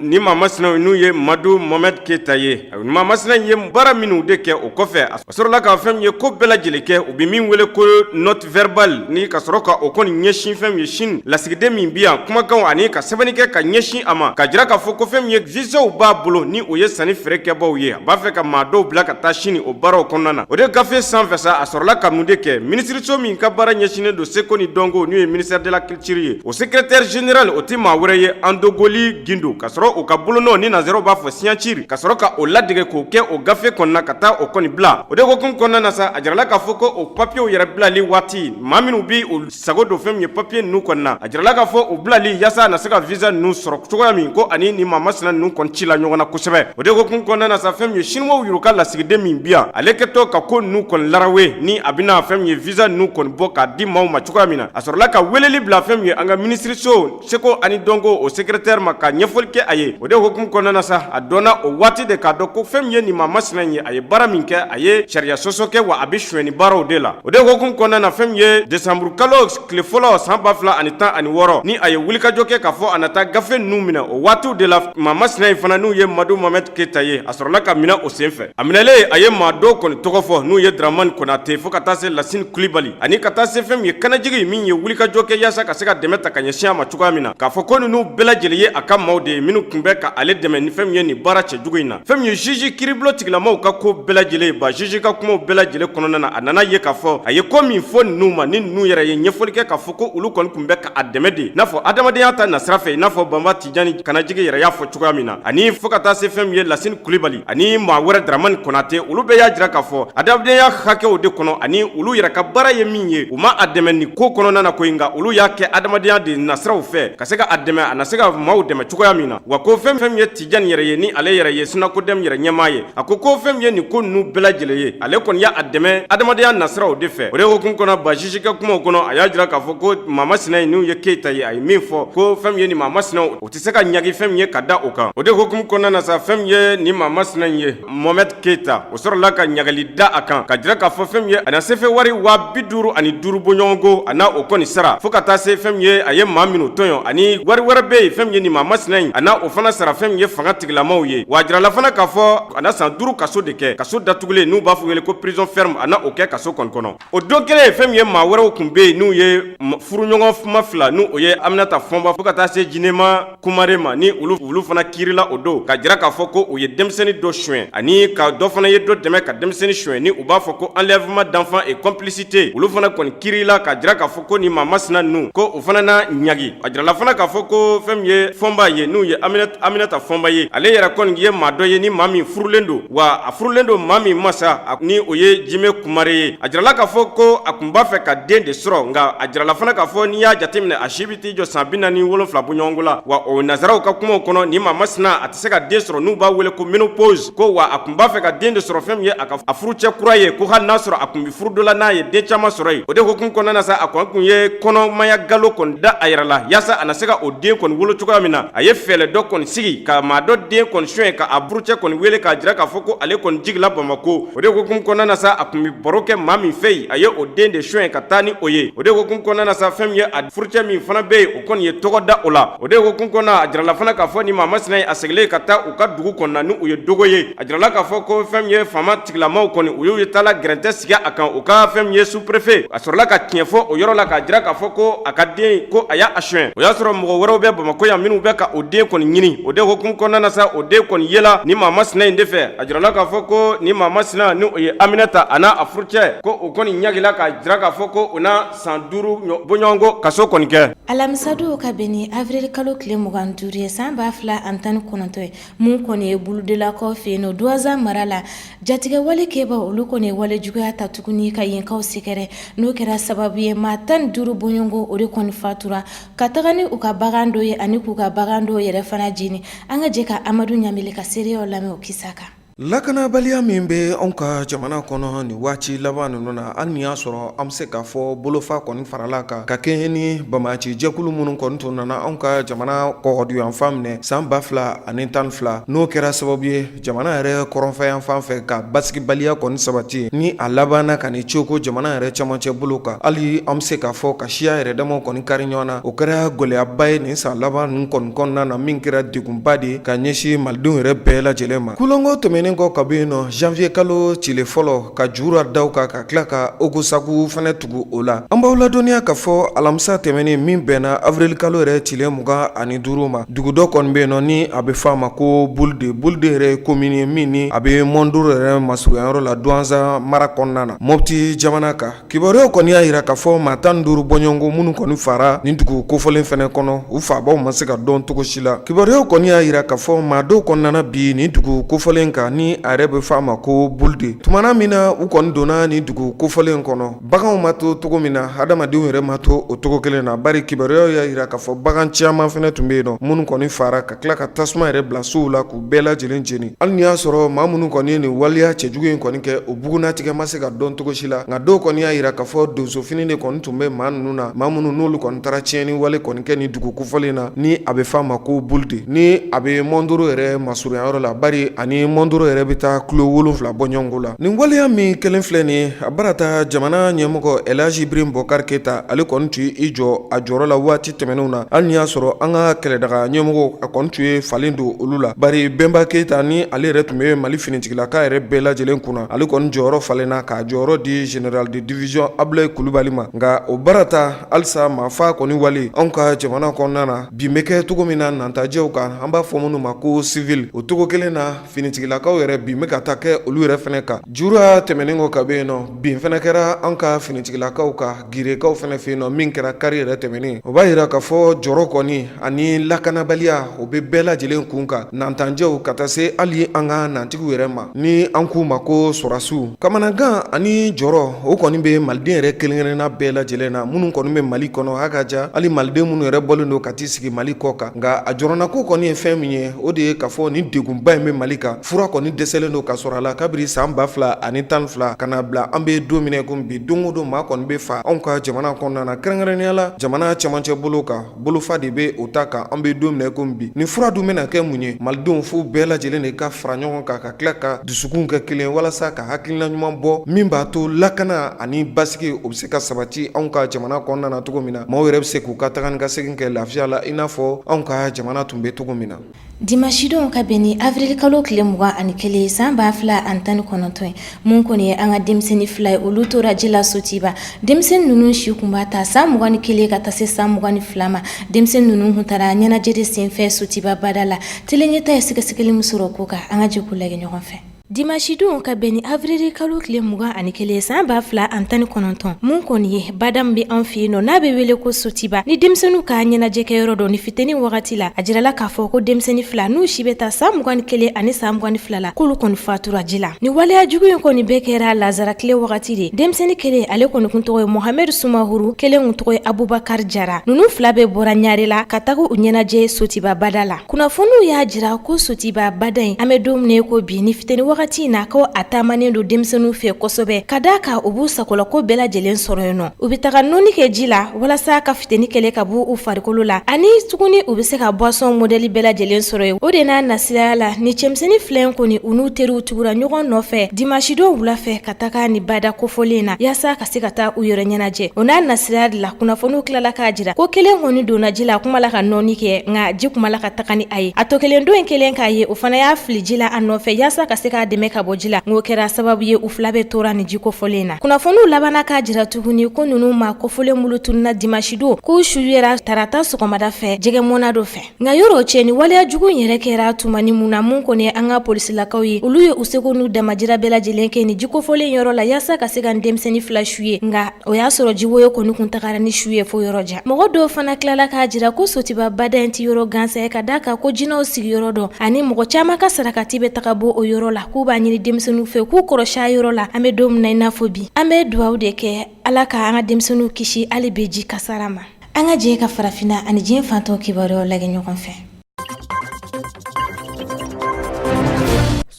ni maa masina n'u ye Madu Mohamed Keyita ye, maa masina ye baara minnu de kɛ, o kɔfɛ a sɔrɔla ka fɛn min ye ko bɛɛ lajɛlen kɛ, u bɛ min wele ko note verbale, ni ka sɔrɔ ka o kɔni ɲɛsin fɛn min ye Sini lasigiden min bɛ yan, kumakanw ani ka sɛbɛnni kɛ ka ɲɛsin a ma, ka jira k'a fɔ ko fɛn min ye visaw b'a bolo ni o ye sanni feere kɛbaw ye, a b'a fɛ ka maa dɔw bila ka taa Sini o baaraw kɔnɔna na. O de gafe sanfɛ sa, a sɔrɔla ka mun de kɛ? Minisiriso min ka baara ɲɛsinnen don seko ni dɔnko, n'o ye ministère de la culture ye, o secrétaire général, o tɛ maa wɛrɛ ye Andogoli Gindo, ka sɔrɔ u ka bolonɔ ni nansaraw b'a fɔ signature, ka sɔrɔ ka o ladege k'o kɛ o gafe kɔnɔna ka taa o kɔni bila. O de hukumu kɔnɔna na sa, a jirala k'a fɔ ko o papiyew yɛrɛ bilali waati, maa minnu bɛ u sago don fɛn min ye papiye ninnu kɔni na, a jirala k'a fɔ o bilali yaasa a na se ka visa ninnu sɔrɔ cogoya min, ko ani ni maa masina ninnu kɔni cila ɲɔgɔn na kosɛbɛ. O de hukumu kɔnɔna na na sa, fɛn min ye siniwaw yɛrɛ ka lasigiden min bi yan, ale kɛtɔ ka ko ninnu kɔni larawe ni a bɛna fɛn min ye visa ninnu kɔni bɔ k'a di maaw ma cogoya min na, a sɔrɔla ka weleli bila fɛn min ye an ka minisiriso seko ani dɔnko o secrétaire ma ka ɲɛfɔli kɛ a ye. O de hukumu kɔnɔna na sa, a dɔnna o waati de k'a dɔn ko fɛn min ye nin maa masina in ye, a ye baara min kɛ, a ye sariya sɔsɔ kɛ, wa a bɛ sonyɛni baaraw de la. O de hukumu kɔnɔna na, fɛn min ye desanburu kalo tile fɔlɔ san 2016, ni a ye wulikajɔ kɛ k'a fɔ a na taa gafe ninnu minɛ, o waatiw de la maa masina in fana, n'u ye Madu Mohamed Keyita ye, a sɔrɔla ka minɛ o senfɛ. A minɛlen, a ye maa dɔw kɔni tɔgɔ fɔ, n'u ye Dramani Konate, fo ka taa se Lasini Kulibali, ani ka taa se fɛn min ye Kanajigi min ye wulikajɔ kɛ yaasa ka se ka dɛmɛ ta ka ɲɛsin a ma cogoya min na, k'a fɔ ko ninnu bɛɛ lajɛlen ye a ka maaw de ye minnu tun bɛ ka ale dɛmɛ ni fɛn min ye nin baara cɛjugu in na. Fɛn min ye juge kiiribulon tigilamaw ka ko bɛɛ lajɛlen ba, juge ka kumaw bɛɛ lajɛlen kɔnɔna na, a nana ye k'a fɔ a ye ko min fɔ ninnu ma, ni ninnu yɛrɛ ye ɲɛfɔli kɛ k'a fɔ ko olu kɔni tun bɛ ka a dɛmɛ de, n'a fɔ adamadenya ta nasira fɛ, i n'a fɔ Banba Tijani Kanajigi yɛrɛ y'a fɔ cogoya min na, ani fo ka taa se fɛn min ye Lasini Kulibali ani maa wɛrɛ Dramani Konate, olu bɛɛ y'a jira k'a fɔ adamadenya hakɛw de kɔnɔ, ani olu yɛrɛ ka baara ye min ye, u ma a dɛmɛ nin ko kɔnɔna na ko nka olu y'a kɛ adamadenya de nasiraw fɛ ka se ka a dɛmɛ, a na se ka maaw dɛmɛ cogoya min na. Wa ko fɛn fɛn ye Tijani yɛrɛ ye, ni ale yɛrɛ ye SYNACODEM yɛrɛ ɲɛmaa ye, a ko ko fɛn min ye nin ko ninnu bɛɛ lajɛlen ye, ale kɔni y'a dɛmɛ adamadenya nasiraw de fɛ. O de hukumu kɔnɔ, ba juge ka kumaw kɔnɔ, a y'a jira k'a fɔ ko maa masina in, n'u ye Keyita ye, a ye min fɔ ko fɛn min ye nin maa masina, o tɛ se ka ɲangi fɛn min ye ka da o kan. O de hukumu kɔnɔna na sa, fɛn min ye nin maa masina in ye Mohamed Keyita, o sɔrɔla ka ɲagali da a kan ka jira k'a fɔ fɛn min ye a na sefa wari 55,000 bɔɲɔgɔnko, a na o kɔni sara, fo ka taa se fɛn min ye a ye maa minnu tɔɲɔ, ani wari wɛrɛ bɛ yen, fɛn min ye nin maa masina in, a na o fana sara fɛn min ye fanga tigilamaw ye. Wa a jirala fana k'a fɔ a na san 5 kaso de kɛ, kaso datugulen n'u b'a fɔ wele ko prison ferme, a na o kɛ kaso kɔni kɔnɔ. O don kelen, fɛn min ye maa wɛrɛw tun bɛ yen, n'u ye furuɲɔgɔn ma fila, n'u o ye Aminata Fɔnba fo ka taa se Jinɛma Kumare ma, ni olu fana kiirila o don ka jira k'a fɔ ko u ye denmisɛnnin dɔ suɲɛ, ani ka dɔ fana ye dɔ dɛmɛ ka denmisɛnnin suɲɛ, ni u b'a fɔ ko enlèvement d'enfant et complicité. Olu fana kɔni kiirila ka jira k'a fɔ ko nin maa masina ninnu, ko u fana na ɲagi. A jirala fana k'a fɔ ko fɛn min ye Fɔnba ye, n'u ye Aminata Fɔnba ye, ale yɛrɛ kɔni ye maa dɔ ye ni maa min furulen don, wa a furulen don maa min ma sa, ni o ye Jime Kumare ye. A jirala k'a fɔ ko a tun b'a fɛ ka den de sɔrɔ, nka a jirala fana k'a fɔ n'i y'a jateminɛ, a si bɛ t'i jɔ san 47 bɔɲɔgɔnko la. Wa o nazaraw ka kumaw kɔnɔ, nin maa masina, a tɛ se ka den sɔrɔ, n'u b'a wele ko ménopause, ko wa a tun b'a fɛ ka den de sɔrɔ fɛn min ye a ka a furucɛ kura ye, ko hali n'a sɔrɔ a tun bɛ furu dɔ la n'a ye den caman sɔrɔ yen. O de hukumu kɔnɔna na sa, a kɔni tun ye kɔnɔmaya galo kɔni da a yɛrɛ la yaasa a na se ka o den kɔni wolo cogoya min na. A ye fɛɛrɛ dɔ kɔni sigi ka maa dɔ den kɔni suɲɛ, ka a furucɛ kɔni wele k'a jira k'a fɔ ko ale kɔni jigila Bamakɔ. O de hukumu kɔnɔna na sa, a tun bɛ baro kɛ maa min fɛ yen, a ye o den de suɲɛ ka taa ni o ye. O de hukumu kɔnɔna na sa, fɛn min ye a furucɛ min fana bɛ yen, o kɔni ye tɔgɔ da o la. O de hukumu kɔnɔna, a jirala fana k'a fɔ nin maa masina in, a segilen ka taa u ka dugu kɔnɔna, ni u ye Dogo ye, a jirala k'a fɔ ko fɛn min ye faama tigilamaw kɔni, u y'u ye taala gɛrɛntɛ sigi a kan. U ka fɛn min ye sous-préfet, a sɔrɔla ka tiɲɛ fɔ o yɔrɔ la k'a jira k'a fɔ ko a ka den, ko a y'a suɲɛ. O y'a sɔrɔ mɔgɔ wɛrɛw bɛ Bamakɔ yan minnu bɛ ka o den kɔni ɲini. O de hukumu kɔnɔna na sa, o den kɔni yela nin maa masina in de fɛ. A jirala k'a fɔ ko nin maa masina, ni o ye Aminata, a n'a a furucɛ, ko o kɔni ɲagila k'a jira k'a fɔ ko u na san 5 bɔɲɔgɔnko kaso kɔni kɛ. Alamisadon ka bɛn ni avril kalo tile 25 ye san 2019 ye, mun kɔni ye Buludelakaw fɛ yen nɔ Duwanza mara la, jatigɛwale kɛbaw olu kɔni ye wale juguya ta tuguni ka yenkaw sɛgɛrɛ, n'o kɛra sababu ye maa 15 bɔɲɔgɔnko o de kɔni fatura ka taga ni u ka bagan dɔ ye ani k'u ka bagan dɔw yɛrɛ fana jeni. An ka jɛ ka Amadu Ɲamele ka seereyaw lamɛn o kisa kan. Lakanabaliya min bɛ anw ka jamana kɔnɔ nin waati laban ninnu na, hali n'i y'a sɔrɔ an bɛ se k'a fɔ bolofa kɔni farala kan ka kɛɲɛ ni banbaanci jɛkulu minnu kɔni tun nana anw ka jamana kɔgɔduyanfan minɛ san 2012, n'o kɛra sababu ye jamana yɛrɛ kɔrɔnfɛyanfan fɛ ka basigibaliya kɔni sabati, ni a labanna ka ni coko jamana yɛrɛ cɛmancɛ bolo kan, hali an bɛ se k'a fɔ ka siya yɛrɛ damaw kɔni kari ɲɔgɔn na. O kɛra gɛlɛyaba ye nin san laban ninnu kɔni kɔnɔna na, min kɛra degunba de ye ka ɲɛsin malidenw yɛrɛ bɛɛ lajɛlen ma. Kulonko tɛmɛnen kɔ ka bɔ yen nɔ, janvier kalo tile fɔlɔ ka jura da kan, ka tila ka ogosagu fana tugu o la. An b'aw ladɔnniya k'a fɔ alamisa tɛmɛnen min bɛnna avril kalo yɛrɛ tile 25 ma, dugu dɔ kɔni bɛ yen nɔ ni a bɛ fɔ a ma ko Bulde. Bulde yɛrɛ ye commune ye min ni a bɛ Mɔndoro yɛrɛ masurunyayɔrɔ la Duwanza mara kɔnɔna na, Mɔpti jamana kan. Kibaruyaw kɔni y'a jira k'a fɔ maa 15 bɔɲɔgɔnko minnu kɔni fara nin dugu kofɔlen fana kɔnɔ, u faabaw ma se ka dɔn cogo si la. Kibaruyaw kɔni y'a jira k'a fɔ maa dɔw kɔni nana bin nin dugu kofɔlen kan. ni a yɛrɛ bɛ fɔ a ma ko Bulde. Tumana min na u kɔni donna nin dugu kofɔlen kɔnɔ, baganw ma to cogo min na, hadamadenw yɛrɛ ma to o cogo kelen na, bari kibaruyaw y'a jira k'a fɔ bagan caman fana tun bɛ yen nɔ minnu kɔni faara ka tila ka tasuma yɛrɛ bila sow la k'u bɛɛ lajɛlen jeni. Hali n'i y'a sɔrɔ maa minnu kɔni ye nin waleya cɛjugu in kɔni kɛ, o bugunnatigɛ ma se ka dɔn cogo si la, nka dɔw kɔni y'a jira k'a fɔ donsofini de kɔni tun bɛ maa ninnu na, maa minnu n'olu kɔni taara tiɲɛni wale kɔni kɛ nin dugu kofɔlen na ni a bɛ f'a ma ko Bulde, ni a bɛ Mondoro yɛrɛ masurunya yɔrɔ la, bari ani Mondoro yɛrɛ bɛ taa kilo 7 bɔɲɔgɔnko la. Nin waleya min kɛlen filɛ nin ye, a barata jamana ɲɛmɔgɔ Elhaji Ibrahim Bɔkari Keyita, ale kɔni tun y'i jɔ a jɔyɔrɔ la waati tɛmɛnenw na, hali n'i y'a sɔrɔ an ka kɛlɛdaga ɲɛmɔgɔw a kɔni tun ye falen don olu la, bari Bɛnba Keyita ni ale yɛrɛ tun bɛ Mali finitigilaka yɛrɛ bɛɛ lajɛlen kunna, ale kɔni jɔyɔrɔ falenna k'a jɔyɔrɔ di général de division Abulayi Kulubali ma. Nka o barata halisa maafa kɔni wale anw ka jamana kɔnɔna na, bin bɛ kɛ cogo min na nantajɛw kan, an b'a fɔ minnu ma ko civil, o cogo kelen na finitigilakaw yɛrɛ bin bɛ ka taa kɛ olu yɛrɛ fana kan. Jura tɛmɛnen kɔ ka bɔ yen nɔ, bin fana kɛra an ka finitigilakaw kan Girekaw fana fɛ yen nɔ min kɛra kari yɛrɛ tɛmɛnen. O b'a jira k'a fɔ jɔrɔ kɔni ani lakanabaliya o bɛ bɛɛ lajɛlen kun kan, nantanjɛw ka taa se hali an ka nantigiw yɛrɛ ma ni an k'u ma ko sɔrɔdasiw. Kamanagan ani jɔrɔ o kɔni bɛ maliden yɛrɛ kelen-kelenna bɛɛ lajɛlen na minnu kɔni bɛ Mali kɔnɔ, a ka ca hali maliden minnu yɛrɛ bɔlen don ka t'i sigi Mali kɔ kan. Nka a jɔrɔnako kɔni ye fɛn min ye, o de ye k'a fɔ nin degunba in bɛ Mali kan, fura kɔni dɛsɛlen don ka sɔrɔ a la kabiri san 2012 ka na bila an bɛ don min na komi bi. Don o don maa kɔni bɛ fa anw ka jamana kɔnɔna na, kɛrɛnkɛrɛnnenya la jamana cɛmancɛ bolo kan, bolofa de bɛ o ta kan an bɛ don min na komi bi. Nin fura dun bɛna kɛ mun ye? Malidenw fo bɛɛ lajɛlen de ka fara ɲɔgɔn kan ka tila ka dusukun kɛ kelen walasa ka hakilina ɲuman bɔ min b'a to lakana ani basigi o bɛ se ka sabati anw ka jamana kɔnɔna na cogo min na, maaw yɛrɛ bɛ se k'u ka taga ni ka segin kɛ lafiya la i n'a fɔ anw ka jamana tun bɛ cogo min na. Dimanchidon ka bɛn ni avril kalo tile 21 san 2019 ye, mun kɔni ye an ka denmisɛnnin fila ye, olu tora ji la Sotiba. Denmisɛnnin ninnu si kun b'a ta san 21 ka taa se san 22 ma. Denmisɛnnin ninnu kun taara ɲɛnajɛ de senfɛ Sotiba bada la. Tele ɲɛta ye sɛgɛsɛgɛli min sɔrɔ ko kan, an ka jɛ k'u lajɛ ɲɔgɔn fɛ. Dimanchidon ka bɛn ni avril kalo tile 21 san 2019, mun kɔni ye bada min bɛ an fɛ yen nɔ n'a bɛ wele ko Sotiba, ni denmisɛnninw ka ɲɛnajɛkɛyɔrɔ dɔ ni fitini wagati la, a jirala k'a fɔ ko denmisɛnnin fila n'u si bɛ taa san 21 ani san 22 la, k'olu kɔni fatura ji la. Ni waleya jugu in kɔni bɛɛ kɛra lazara tile wagati de. Denmisɛnnin kelen ale kɔni kun tɔgɔ ye Mohamɛd Sumahuru, kelen kun tɔgɔ ye Abubakar Jara. Ninnu fila bɛɛ bɔra Ɲarela ka taga u ɲɛnajɛ Sotiba bada la. Kunnafoniw y'a jira ko Sotiba bada in, an bɛ don min na i ko bi ni fitini wagati in na, ko a taamanen don denmisɛnninw fɛ kosɛbɛ, ka d'a kan u b'u sagolako bɛɛ lajɛlen sɔrɔ yen nɔ. U bɛ taga nɔni kɛ ji la walasa ka fitini kɛlɛ ka bɔ u farikolo la, ani tuguni u bɛ se ka boisson modèle bɛɛ lajɛlen sɔrɔ yen. O de n'a nasiraya la, ni cɛmisɛnnin fila in kɔni, u n'u teriw tugura ɲɔgɔn nɔfɛ dimanchidon wula fɛ ka taga ni bada kofɔlen na yaasa ka se ka taa u yɛrɛ ɲɛnajɛ. O n'a nasiraya de la, kunnafoniw tilala k'a jira ko kelen kɔni donna ji la kuma la ka nɔni kɛ, nka ji kuma la ka taga ni a ye. A tɔ kelen dɔ in kelen k'a ye, o fana y'a fili ji la a nɔfɛ yaasa ka se k'a dɛmɛ ka bɔ ji la, nk'o kɛra sababu ye u fila bɛɛ tora nin ji kofɔlen na. Kunnafoniw labanna k'a jira tuguni ko ninnu maa kofɔlen minnu tununna dimanchidon, k'u su yera tarata sɔgɔmada fɛ jɛgɛmɔna dɔ fɛ. Nka yɔrɔ cɛ ni waleya jugu in yɛrɛ kɛra tumani mun na, mun kɔni ye an ka polisilakaw ye, olu ye u seko n'u damajira bɛɛ lajɛlen kɛ nin ji kofɔlen yɔrɔ la yaasa ka se ka denmisɛnnin fila su ye, nka o y'a sɔrɔ jiwoyo kɔni kun tagara ni su ye fo yɔrɔ jan. Mɔgɔ dɔw fana tilala k'a jira ko Sotiba bada in tɛ yɔrɔ gansan ye, ka d'a kan ko jinɛw sigiyɔrɔ dɔ ani mɔgɔ caman ka sarakati bɛ taga bɔ o yɔrɔ la, k'u b'a ɲini denmisɛnninw fɛ k'u kɔlɔsi a yɔrɔ la. An bɛ don min na i n'a fɔ bi, an bɛ dugawu de kɛ Ala ka an ka denmisɛnninw kisi hali bi ji kasara ma. An ka jɛ ka farafinna ani diɲɛ fan tɔw kibaruyaw lajɛ ɲɔgɔn fɛ.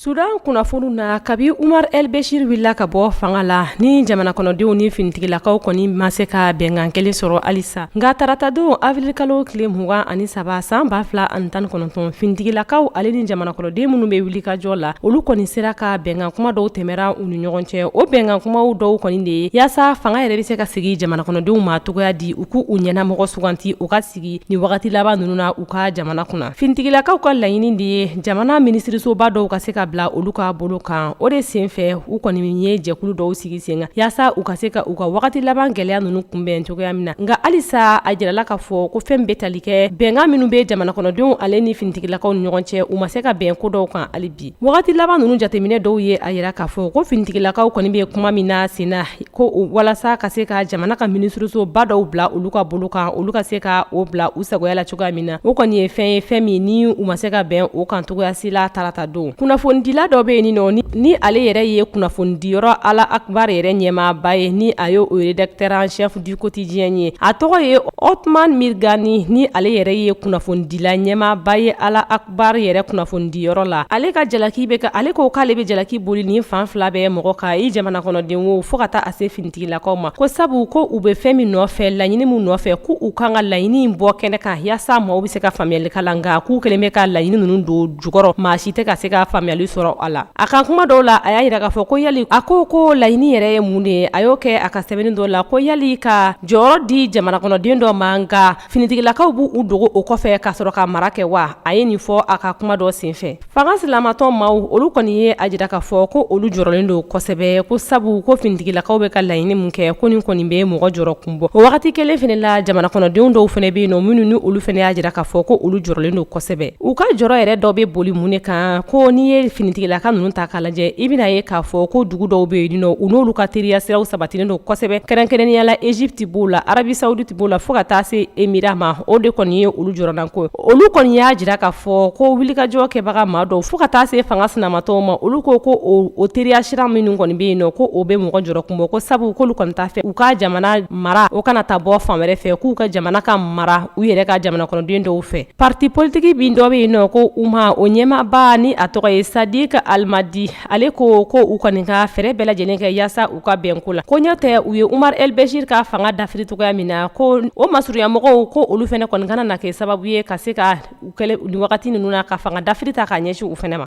Sudan kunnafoniw na, kabi Umar El Bashir wulila ka bɔ fanga la, ni jamana kɔnɔdenw ni finitigilakaw kɔni ma se ka bɛnkan kelen sɔrɔ halisa. Nka taratadon avril kalo tile 23 san 2019, finitigilakaw ale ni jamana kɔnɔden minnu bɛ wulikajɔ la, olu kɔni sera ka bɛnkan kuma dɔw tɛmɛra u ni ɲɔgɔn cɛ. O bɛnkan kumaw dɔw kɔni de ye yaasa fanga yɛrɛ bɛ se ka segin jamana kɔnɔdenw ma cogoya di, u k'u ɲɛnamɔgɔ suganti u ka sigi ni wagati laban ninnu na u ka jamana kunna. Finitigilakaw ka laɲini de ye jamana minisirisoba dɔw ka se ka bila olu ka bolo kan. O de senfɛ u kɔni ye jɛkulu dɔw sigi sen kan yaasa u ka se ka u ka wagati laban gɛlɛya ninnu kunbɛn cogoya min na. Nka halisa a jirala k'a fɔ ko fɛn bɛ tali kɛ bɛnkan minnu bɛ jamana kɔnɔdenw ale ni finitigilakaw ni ɲɔgɔn cɛ, u ma se ka bɛn ko dɔw kan hali bi. Wagati laban ninnu jateminɛ dɔw ye a jira k'a fɔ ko finitigilakaw kɔni bɛ kuma min na sen na, ko walasa ka se ka jamana ka minisirisoba dɔw bila olu ka bolo kan, olu ka se ka o bila u sagoya la cogoya min na, o kɔni ye fɛn ye, fɛn min ni u ma se ka bɛn o kan cogoya si la tarata don. Kunnafoni Kunnafonidila dɔ bɛ yen nɔ, ni ale yɛrɛ ye kunnafonidiyɔrɔ Al Akhbar yɛrɛ ɲɛmaaba ye, ni a ye o rédacteur en chef du quotidien ye, a tɔgɔ ye Othman Mirgani, ni ale yɛrɛ ye kunnafonidila ɲɛmaaba ye Al Akhbar yɛrɛ kunnafonidiyɔrɔ la. Ale ka jalaki bɛ ale ko k'ale bɛ jalaki boli nin fan fila bɛɛ mɔgɔ kan, i jamana kɔnɔden wo, fo ka taa a se finitigilakaw ma, ko sabu ko u bɛ fɛn min nɔfɛ, laɲini min nɔfɛ, ko u kan ka laɲini in bɔ kɛnɛ kan yaasa maaw bɛ se ka faamuyali k'a la, nka k'u kɛlen bɛ ka laɲini ninnu don jukɔrɔ, maa si tɛ ka se ka faamuyali sɔrɔ a la. A ka kuma dɔw la, a y'a jira k'a fɔ ko yali a ko ko laɲini yɛrɛ ye mun de ye. A y'o kɛ a ka sɛbɛnni dɔ la ko yali ka jɔyɔrɔ di jamana kɔnɔden dɔ ma, nka finitigilakaw b'u dogo o kɔfɛ ka sɔrɔ ka mara kɛ wa? A ye nin fɔ a ka kuma dɔ senfɛ. Fanga sinamatɔn maaw, olu kɔni ye a jira k'a fɔ ko olu jɔrɔlen don kosɛbɛ, ko sabu ko finitigilakaw bɛ ka laɲini min kɛ, ko nin kɔni bɛ mɔgɔ jɔrɔ kun bɔ. O wagati kelen fana la, jamana kɔnɔdenw dɔw fana bɛ yen nɔ minnu ni olu fana y'a jira k'a fɔ ko olu jɔrɔlen don kosɛbɛ. U ka jɔrɔ yɛrɛ dɔ bɛ boli mun de kan? Ko n'i ye finitigilaka ninnu ta k'a lajɛ, i bɛna ye k'a fɔ ko dugu dɔw bɛ yen nɔ, u n'olu ka teriya siraw sabatilen don kosɛbɛ, kɛrɛnkɛrɛnnenya la Egypte b'o la, Arabie Saoudite b'o la, fo ka taa se Émirats ma. O de kɔni ye olu jɔrɔnanko ye. Olu kɔni y'a jira k'a fɔ ko wulikajɔ kɛbaga maa dɔw, fo ka taa se fanga sinamatɔnw ma, olu ko ko o teriya sira minnu kɔni bɛ yen nɔ, ko o bɛ mɔgɔ jɔrɔ kun bɔ, ko sabu k'olu kɔni t'a fɛ u ka jamana mara o kana taa bɔ fan wɛrɛ fɛ, k'u ka jamana ka mara u yɛrɛ ka jamana kɔnɔden dɔw fɛ. Parti politique bin dɔ bɛ yen nɔ ko Umma, o ɲɛmaaba ni a tɔgɔ ye Sadik Almadi, ale ko ko u kɔni ka fɛɛrɛ bɛɛ lajɛlen kɛ yaasa u ka bɛnko la, ko ɲɛ tɛ u ye Umar El Bashir ka fanga dafiri cogoya min na, ko o masurunyamɔgɔw ko olu fana kɔni kana na kɛ sababu ye ka se ka u kɛlɛ nin wagati ninnu na ka fanga dafiri ta k'a ɲɛsin u fana ma.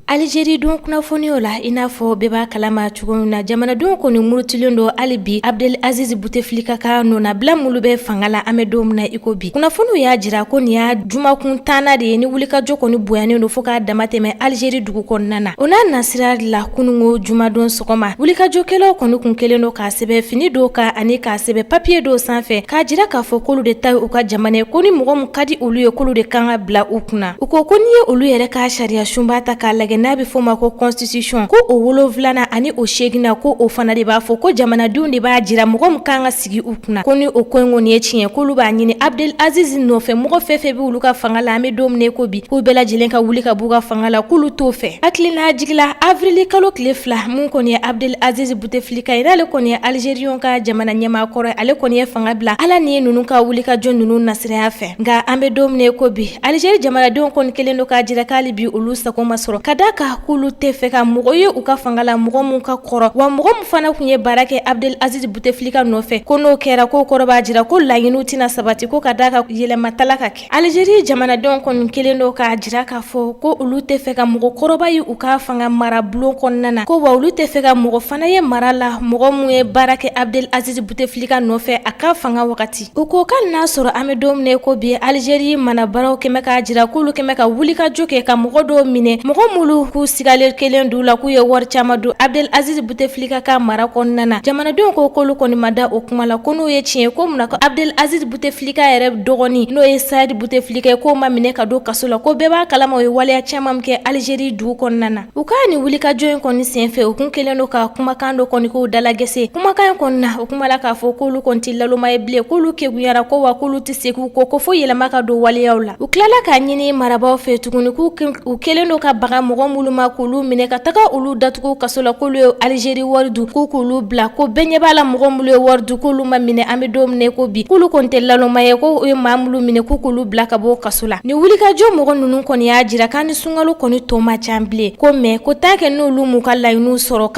Algérie don kunnafoniw la, i n'a fɔ bɛɛ b'a kalama cogo min na, jamanadenw kɔni murutilen don hali bi Abdel Aziz Bouteflika ka nɔnabila minnu bɛ fanga la an bɛ don min na i ko bi. Kunnafoniw y'a jira ko nin y'a jumakun tannan de ye ni wulikajɔ kɔni bonyanen don fo k'a damatɛmɛ Algérie dugu kɔnɔna na. O n'a nasira la, kununko jumadon sɔgɔma, wulikajɔkɛlaw kɔni kun kɛlen don k'a sɛbɛn fini dɔw kan ani k'a sɛbɛn papiye dɔw sanfɛ k'a jira k'a fɔ k'olu de ta ye u ka jamana ye, ko ni mɔgɔ min ka di olu ye, k'olu de kan ka bila u kunna. U ko ko n'i ye olu yɛrɛ ka sariya sunba ta k'a lajɛ n'a bɛ f'o ma ko constitution, ko o 7nan ani o 8nan, ko o fana de b'a fɔ ko jamanadenw de b'a jira mɔgɔ min kan ka sigi u kunna, ko ni o ko in kɔni ye tiɲɛ, k'olu b'a ɲini Abdel Aziz nɔfɛ mɔgɔ fɛn fɛn bɛ olu ka fanga la an bɛ don min na ko bi, k'u bɛɛ lajɛlen ka wuli ka b'u ka fanga la, k'olu t'o fɛ. Hakilina jigila, avril kalo tile 2, mun kɔni ye Abdel Aziz Bouteflika ye, n'ale kɔni ye Algériens ka jamana ɲɛmaa kɔrɔ ye, ale kɔni ye fanga bila ala ni ninnu ka wulikajɔ ninnu nasiranya fɛ. Nka an bɛ don min na ko bi, Algérie jamanadenw kɔni kɛlen don k'a jira k'ale bi olu sago ma sɔrɔ, ka d'a kan k'olu tɛ fɛ ka mɔgɔ ye u ka fanga la, mɔgɔ min ka kɔrɔ, wa mɔgɔ min fana tun ye baara kɛ Abdel Aziz Bouteflika nɔfɛ, ko n'o kɛra k'o kɔrɔ b'a jira ko laɲiniw tɛna sabati, ko ka d'a kan yɛlɛma tala ka kɛ. Algérie jamanadenw kɔni kɛlen don k'a jira k'a fɔ ko olu tɛ fɛ ka mɔgɔkɔrɔba ye u ka fanga mara bulon kɔnɔna na, ko wa olu tɛ fɛ ka mɔgɔ fana ye mara la, mɔgɔ min ye baara kɛ Abdel Aziz Bouteflika nɔfɛ a ka fanga wagati. U ko k'ali n'a sɔrɔ an bɛ don min na ko bi, Algérie marabaaw kɛmɛ k'a jira k'olu kɛmɛ ka wulikajɔ kɛ ka mɔgɔ dɔw minɛ, mɔgɔ minnu k'u sigalen kelen d'u la k'u ye wari caman dun Abdel Aziz Bouteflika ka mara kɔnɔna na. Jamanadenw ko k'olu kɔni ma da o kuma la, ko n'o ye tiɲɛ ye, ko mun na ko Abdel Aziz Bouteflika yɛrɛ dɔgɔnin n'o ye Saïd Bouteflika ye, k'o ma minɛ ka don kaso la, ko bɛɛ b'a kalama o ye waleya caman kɛ Algérie dugu kɔnɔna na. U ka nin wulikajɔ in kɔni senfɛ, u kun kɛlen don ka kumakan dɔ kɔni k'u dalagɛsɛ. Kumakan in kɔni na, u kumala k'a fɔ k'olu kɔni tɛ laloma ye bilen, k'olu keguyara, ko wa k'olu tɛ segin u kɔ, ko fo yɛlɛma ka don waleyaw la. U tilala k'a ɲini marabaaw fɛ tuguni k'u u kɛlen don ka baga mɔgɔ minnu ma k'olu minɛ ka taga olu datugu kaso la, k'olu ye Algérie wari dun, k'u k'olu bila, ko bɛɛ ɲɛ b'a la mɔgɔ minnu ye wari dun k'olu ma minɛ an bɛ don min na ko bi, k'olu kɔni tɛ laloma ye, ko u ye maa minnu minɛ k'u k'olu bila ka bɔ kaso la. Nin wulikajɔ mɔgɔ ninnu kɔni y'a jira k'an ni sunkalo kɔni tɔ man ca bilen, ko mais ko tant que n'olu m'u ka laɲiniw sɔrɔ,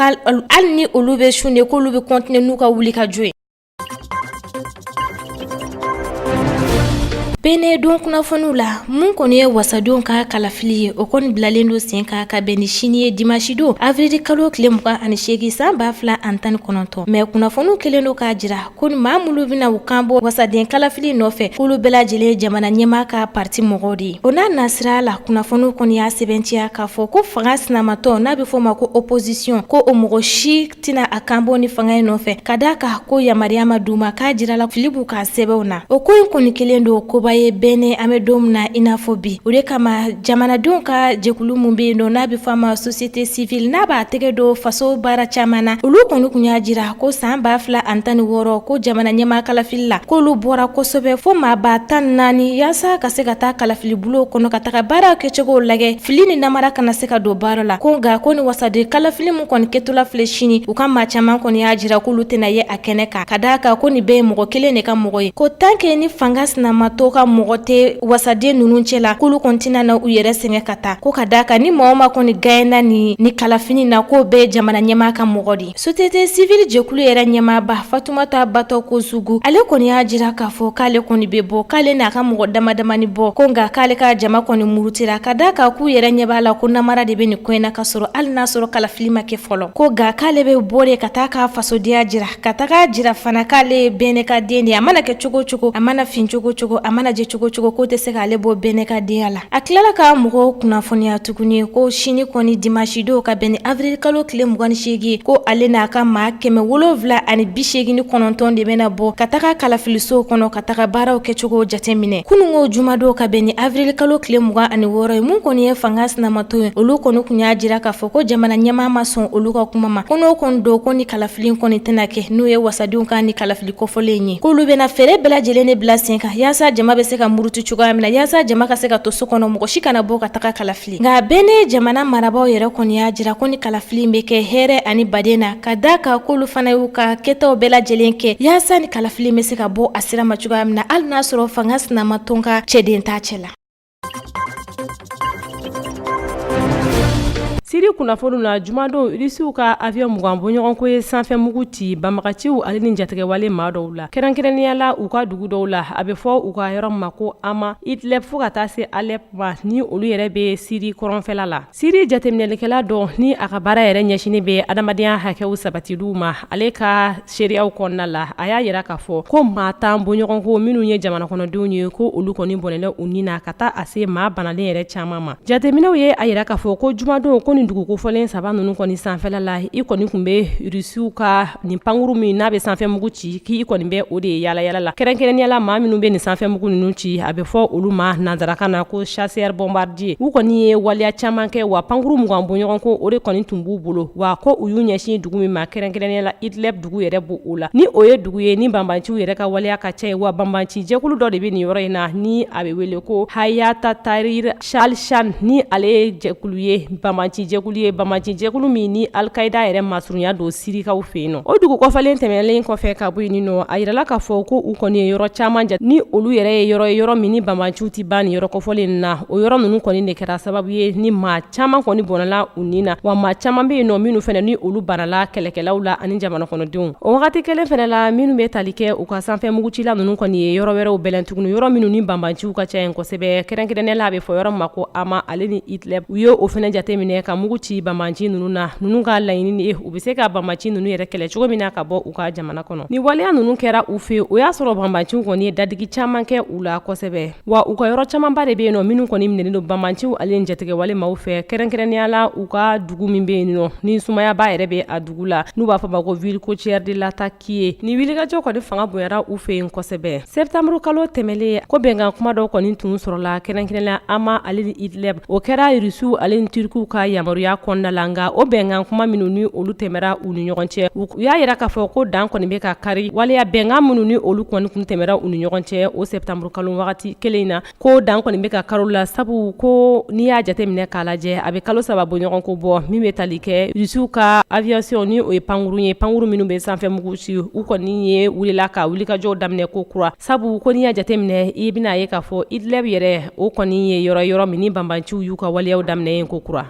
hali ni olu bɛ sun de, k'olu bɛ continuer n'u ka wulikajɔ ye. Benin don kunnafoniw la, mun kɔni ye wasadenw ka kalafili ye, o kɔni bilalen don sen kan ka bɛn ni sini ye dimanche don avril kalo tile 28 san 2019. Mais kunnafoniw kɛlen don k'a jira ko maa minnu bɛna u kan bɔ wasaden kalafili nɔfɛ, k'olu bɛɛ lajɛlen ye jamana ɲɛmaa ka parti mɔgɔw de ye. O n'a nasira la, kunnafoniw kɔni y'a sɛbɛntiya k'a fɔ ko fanga sinamatɔn n'a bɛ fɔ o ma ko opposition, ko o mɔgɔ si tɛna a kan bɔ ni fanga in nɔfɛ, ka d'a kan ko yamaruya ma d'u ma, k'a jirala fili b'u ka sɛbɛnw na. O ko in kɔni kɛlen don koba. koba ye Bɛnɛ an bɛ don min na i n'a fɔ bi. O de kama jamanadenw ka jɛkulu min bɛ yen nɔ n'a bɛ fɔ a ma société civile, n'a b'a tɛgɛ don faso baara caman na, olu kɔni tun y'a jira ko san 2016 ko jamana ɲɛmaa kalafili la, k'olu bɔra kosɛbɛ fo maa 14,000 yaasa ka se ka taa kalafili bulon kɔnɔ ka taga baara kɛcogo lajɛ, fili ni namara kana se ka don baara la. Ko nka ko ni wasaden kalafili min kɔni kɛtɔla filɛ sini, u ka maa caman kɔni y'a jira k'olu tɛna ye a kɛnɛ kan, ka d'a kan ko nin bɛɛ ye mɔgɔ kelen de ka mɔgɔ ye, ko tant que ni fanga sinamatɔn ka mɔgɔ tɛ wasaden ninnu cɛ la, k'olu kɔni tɛna na u yɛrɛ sɛgɛn ka taa, ko ka d'a kan ni maa o maa kɔni gagnena ni kalafili na, k'o bɛɛ ye jamana ɲɛmaa ka mɔgɔ de ye. Société civile jɛkulu yɛrɛ ɲɛmaaba Fatumata Batɔ Kosugu, ale kɔni y'a jira k'a fɔ k'ale kɔni bɛ bɔ, k'ale n'a ka mɔgɔ dama damani bɔ, ko nka k'ale ka jama kɔni murutira, ka d'a kan k'u yɛrɛ ɲɛ b'a la ko namara de bɛ nin ko in na, ka sɔrɔ hali n'a sɔrɔ kalafili ma kɛ fɔlɔ, ko nka k'ale bɛ bɔ de ka taa k'a fasodenya jira, ka taga jira fana k'ale ye Bɛnɛ ka den de ye. A mana kɛ cogo cogo, a mana fin cogo cogo, a mana jɛ cogo cogo, k'o tɛ se k'ale bɔ Bɛnɛ ka denya la. A tilala ka mɔgɔw kunnafoniya tuguni ko sini kɔni dimanche don ka bɛn ni avril kalo tile 28, ko ale n'a ka maa 789 de bɛna bɔ ka taga kalafiliso kɔnɔ ka taga baaraw kɛcogo jateminɛ. Kununko jumadon ka bɛn ni avril kalo tile 26 ye, mun kɔni ye fanga sinamatɔn ye, olu kɔni tun y'a jira k'a fɔ ko jamana ɲɛmaa ma sɔn olu ka kuma ma, ko n'o kɔni don ko ni kalafili kɔni tɛna kɛ, n'o ye wasadenw ka ni kalafili kɔfɔlen ye, k'olu bɛna fɛɛrɛ bɛɛ lajɛlen de bila sen kan yaasa jama bɛ se ka muruti cogoya min na, yaasa jama ka se ka to so kɔnɔ, mɔgɔ si kana bɔ ka taga kalafili. Nka Bɛnɛ jamana marabaaw yɛrɛ kɔni y'a jira ko ni kalafili bɛ kɛ hɛrɛ ani baden na, ka d'a kan k'olu fana y'u ka kɛtaw bɛɛ lajɛlen kɛ yaasa ni kalafili bɛ se ka bɔ a sira ma cogoya min na, hali n'a sɔrɔ fanga sinamatɔn ka cɛden t'a cɛ la. Siri kunnafoni na, jumadon Irisiw ka avion 20 bɔɲɔgɔnko ye sanfɛ mugu ci banbagaciw ale ni jatigɛwale maa dɔw la, kɛrɛnkɛrɛnnenya la u ka dugu dɔw la, a bɛ fɔ u ka yɔrɔ ma ko Hama, Idleb fo ka taa se Alep ma, ni olu yɛrɛ bɛ Siri kɔrɔnfɛla la. Siri jateminɛlikɛla dɔ ni a ka baara yɛrɛ ɲɛsinnen bɛ adamadenya hakɛw sabatiliw ma, ale ka seereyaw kɔnɔna la, a y'a yira k'a fɔ ko maa 10 bɔɲɔgɔnko minnu ye jamana kɔnɔdenw ye, ko olu kɔni bɔnɛna u ni na ka taa a se maa banalen yɛrɛ caman ma. Jateminɛw ye a yira k'a fɔ ko jumadon ko nin dugu kofɔlen saba ninnu kɔni sanfɛla la, i kɔni tun bɛ Irisiw ka nin pankuru min n'a bɛ sanfɛ mugu ci, k'i kɔni bɛ o de ye yaala yaala la. Kɛrɛnkɛrɛnnenya la, maa minnu bɛ nin sanfɛ mugu ninnu ci, a bɛ fɔ olu ma nansarakan na ko chasseur bombardier. U kɔni ye waleya caman kɛ, wa pankuru 20 bɔɲɔgɔnko o de kɔni tun b'u bolo, wa ko u y'u ɲɛsin dugu min ma, kɛrɛnkɛrɛnnenya la Idleb dugu yɛrɛ b'o la, ni o ye dugu ye ni banbanciw yɛrɛ ka waleya ka ca ye. Wa banbanci jɛkulu dɔ de bɛ nin yɔrɔ in na ni a bɛ wele ko Hayat Tahrir al-Sham, ni ale ye jɛkulu ye, banbanci jɛkulu ye, banbanci jɛkulu min ni Al-Qaïda yɛrɛ masurunya don Sirikaw fɛ yen nɔ. O dugu kɔfɔlen tɛmɛnlen kɔfɛ ka bɔ yen nɔ, a yirala k'a fɔ ko u kɔni ye yɔrɔ caman jate ni olu yɛrɛ ye yɔrɔ ye, yɔrɔ min ni banbanciw tɛ ban nin yɔrɔ kɔfɔlen na. O yɔrɔ ninnu kɔni de kɛra sababu ye ni maa caman kɔni bɔnɛla u ni na, wa maa caman bɛ yen nɔ minnu fana ni olu banala kɛlɛkɛlaw la ani jamana kɔnɔdenw. O wagati kelen fana la, minnu bɛ tali kɛ u ka sanfɛ mugucila ninnu kɔni ye yɔrɔ wɛrɛw bɛlɛn tuguni, yɔrɔ minnu ni banbanciw ka ca yen kosɛbɛ, kɛrɛnkɛrɛnnenya la a bɛ fɔ yɔrɔ ma ko Hama ale ni Idleb. U ye o fana jateminɛ ka mugu ci banbanci ninnu na. Ninnu ka laɲini ye u bɛ se ka banbanci ninnu yɛrɛ kɛlɛ cogo min na ka bɔ u ka jamana kɔnɔ. Ni waleya ninnu kɛra u fɛ, o y'a sɔrɔ banbanciw kɔni ye dadigi caman kɛ u la kosɛbɛ, wa u ka yɔrɔ camanba de bɛ yen nɔ minnu kɔni minɛnen don banbanciw ale ni jatigɛwale maaw fɛ, kɛrɛnkɛrɛnnenya la u ka dugu min bɛ yen nɔ ni sumayaba yɛrɛ bɛ a dugu la, n'u b'a fɔ ma ko ville côtière de Latakie. Ni wulikajɔ kɔni fanga bonyara u fɛ yen kosɛbɛ. Septembre kalo tɛmɛlen ko bɛnkan kuma dɔw kɔni tun sɔrɔla, kɛrɛnkɛrɛnnenya Hama ale ni Idleb, o kɛra Irisiw ale ni Turkiw ka yamaruya kɔnɔna la. Nka o bɛnkan kuma minnu ni olu tɛmɛra u ni ɲɔgɔn cɛ, u y'a yira k'a fɔ ko dan kɔni bɛ ka kari waleya bɛnkan minnu ni olu kɔni tun tɛmɛra u ni ɲɔgɔn cɛ o septembre kalo wagati kelen in na, ko dan kɔni bɛ ka kari la, sabu ko n'i y'a jateminɛ k'a lajɛ, a bɛ kalo 3 bɔɲɔgɔn ko bɔ min bɛ tali kɛ Irisiw ka aviation, ni o ye pankurun ye, pankurun minnu bɛ sanfɛ mugu ci, u kɔni ye wulila ka wulikajɔw daminɛ ko kura, sabu ko n'i y'a jateminɛ, i bɛna ye k'a fɔ Idleb yɛrɛ, o kɔni ye yɔrɔ min ni banbanciw y'u ka waleyaw daminɛ yen ko kura.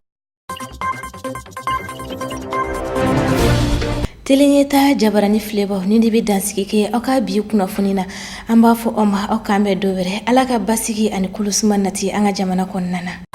Tele ɲɛta jabarani filɛbaw, nin de bɛ dansigi kɛ aw ka bi kunnafoni na. An b'a fɔ aw ma aw k'an bɛn don wɛrɛ. Ala ka basigi ani kolosuma nati an ka jamana kɔnɔna na.